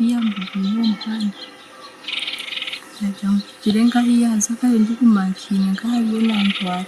Ku yambugiine omu muhanda yaagira ngu tugire nk'ahu yaaza kare ndiguma nkiine nk'ahu ariyo nantwara,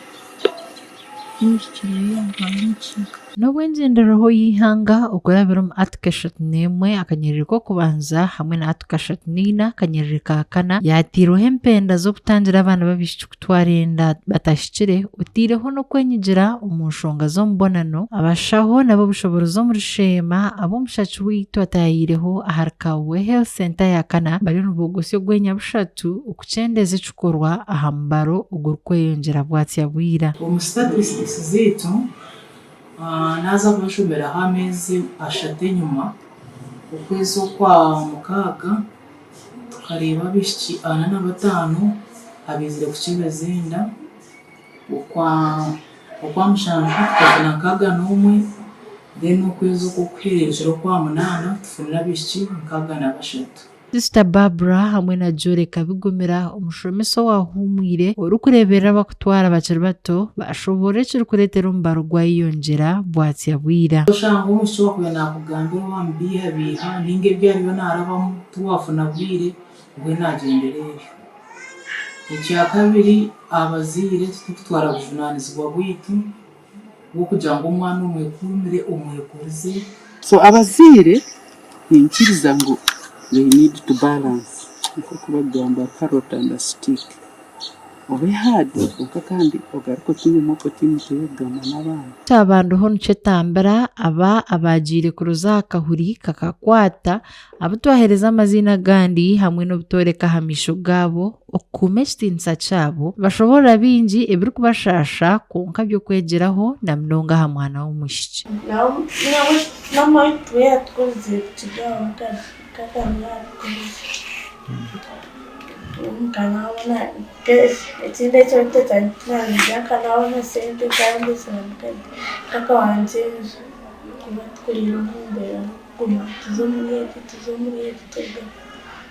timpikire ei yantwara omu kiika. N'obu engyenderwaho y'eihanga okurabira omu Article 31 akanyiriri k'okubanza hamwe na Article 34 akanyiriri ka kana yaatairweho empenda z'okutangira abaana b'abaishiki kutwara enda batahikire otaireho n'okwenyigira omu nshonga z'omubonano, abashaho n'ab'obushoboorozi omuri Sheema abu omushaki waitu ataayiireho ahari Kauwe Health Centre ya kana bariyo nibogotsya ogw'enyabushatu okukyendeeza ekikorwa aha mubaro ogurikweyongyera bwatsya bwira. Omu statistics zaitu, naaza kubashomeraho ameezi ashatu enyima, okwezi okwa mukaaga tukareeba abaishiki 45 abaizire kukyebeza enda, okwa mushanju tukafuna 61, then okwezi okw'okuhereerukire okwa munaana tufunire abaishiki 63. Sister Barbra hamwe na Jolly Kabigumira, omushomesa owahuumwire orikureeberera abakutwara abakiri bato baashoboorora ekirikureetera omubaro gwayeyongyera bwatsya bwira. Oshanga omwishiki owaakubaire naakugambira waamubeihabeiha nainga ebi ariyo naarabamu tiwaafuna bwire mbwenu agyendera eryo. Ekyakabiri abazaire titurikutwara bujunaanizibwa bwaitu. bw'okugira ngu omwana omwekuumire omwekurize. So abazaire niinyikiriza ngu they need to balance nk'oku barikugamba carrot and a stick, obe hard kwonka kandi ogaruke otiinemu opportunity y'okugamba n'abaana. Ekyabandiho nikyo etambira aba abaagiire kuroza aha kahuri kakakwata abu twaheereza amaziina agandi hamwe n'obutooreka aha maisho gaabo okukuuma ekitiinisa kyabo, nibashoboorora bingi ebirikubashaasha kwonka by'okwegyeraho na munonga aha mwana w'omwishiki.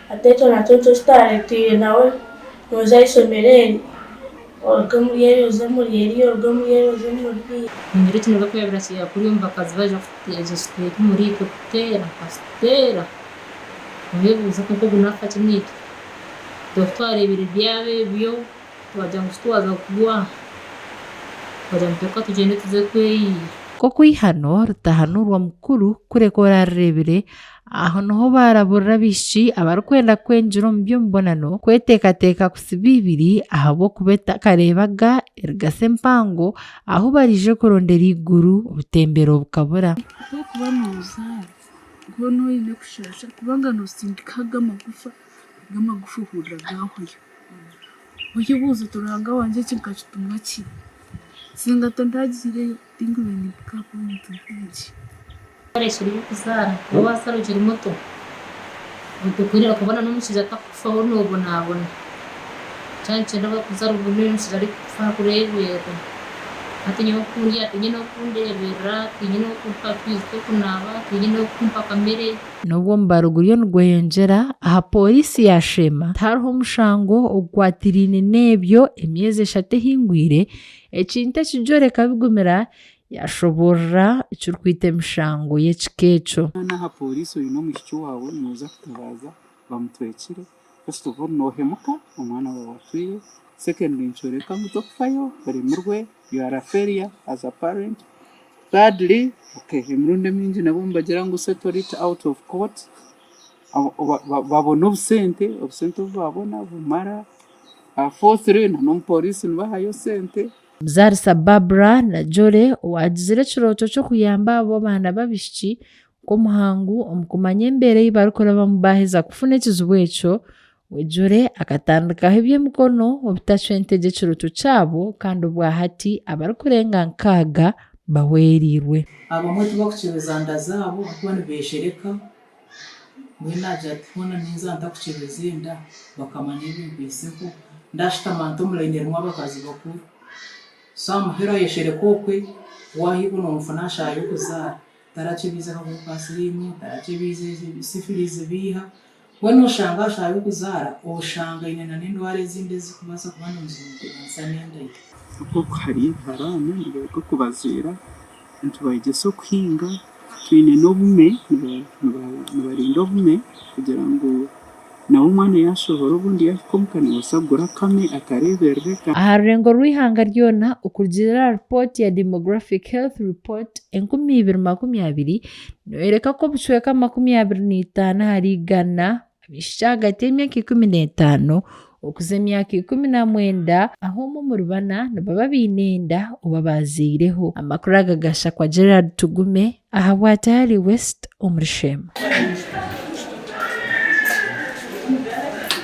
Hati ekyo nakyo nikyo kitaareteire nawe nooza aha ishomero eri, oruge omuri eri oze omuri eri, oruge omuri eri oze omuri ririya. Ningira ekiniga ku yaabaire akira kuriya omu bakazi baija kuteeza kiteeka omuri itwe kuteera akatuteera oyebuuza kwonka ogu naafa ki naitwe? Itwe ku twareebire byaba ebyo twagira ngu titwaza kugwa twagira ngu reka tugyende tuze kweyiiya. Nk'oku eihano ritahanurwa mukuru kureka oraarireebire, aho niho baaraburira abaishiki abarikwenda kwengira omu by'omubonano kweteekateeka kutsiba eibiri ahabw'okuba etakareebaga erigasa empango ahu baraije kurondera eiguru obutembero bukabura. Ku orikuba noozaara hoona oine kushaasha kubanga noosindika ago amagufa, ago amagufa ohurira gaahwayo. Oyebuuza oti Ruhanga wangye eki nkakitumwa ki? Singa tindagiireyo tinkubaire nimpika aha point nk'egi. Orekire kuzaara kuba wazaara okiri muto okabona n'omushaija atakukufaho nobonabona kyaba nikyenda kuzaara obone omushaija arikukufaho akureeberera hati nyowe oku ndi aha tihaine n'okundeeberera tihaine n'okumpa otwizi tw'okunaaba tihaine n'okumpa akamere. N'obu omubaro guriyo nigweyongyera, aha pooriisi ya Sheema tihariho omushango ogukwatiraine n'ebyo emyezi eshatu ehingwire, ekintu ekijoreka bigumira yashoboorora ekirikwita emishango y'ekika ekyo. N'aha pooriisi oine omwishiki waawe nooza kutabaaza bamutwekire, first of all noohemuka omwana waawe atwire, secondly nikyoreka ngu tokufayo oremirwe, you are a failure as a parent, thirdly okay emirundi emingi nabwo nibagira ngu settle it out of court, babona obusente, obusente obu babona bumara, fourthly n'omupooriisi nibahayo sente. Omuzaarisa Barbra Najore owaagizire ekirooto ky'okuyamba abo abaana b'abaishiki nk'omuhangu omu kumanya embeera ei barikurabamu baaheza kufuna ekizibu ekyo, Wejore akatandikaho eby'emikono obutacwa entegye ekirooto kyabo kandi obwahati abarikurenga nkaaga bahwereirwe. Abamwe tibakukyebeza nda zaabo ahakuba nibeeshereka. Mbwenu naagira ati, Hoona ninza nta kukyebeza enda bakamanya ebi nkwaitseho? Ndashutama nta omu layini erimu abakazi bakuru? So aha muheru ayeshereka okwe, waahika noomufuna aha shaaha y'okuzaara. Tarakyebiize akakooko ka siriimu, tarakyebiize sifirizi biiha. Mbwenu oshanga aha shaaha y'okuzaara oshanga aine na n'endwara ezindi ezirikubaasa kuba nizimuteganisa n'enda ye. Nk'oku hariyo ebiharaani nibeega okubaziira, nitubeegyesa okuhinga. Twine n'obume, nibarinda obume kugira ngu nawe omwana yaashohora obundi yaahika omuka naabaasa kugura akame akareeberera eka. Aha rurengo rw'eihanga ryona, okurugiirira aha ripooti ya Demographic Health Report 2020 neeyoreka ku obucweka 25 ahari igana abaishiki ahagati y'emyaka 15 okuza emyaka 19 ahu omwe omuri bana nibaba baine enda oba baazaireho. Amakuru aga gashakwa Gerald Tugume ahabwa Tayari West omuri Sheema.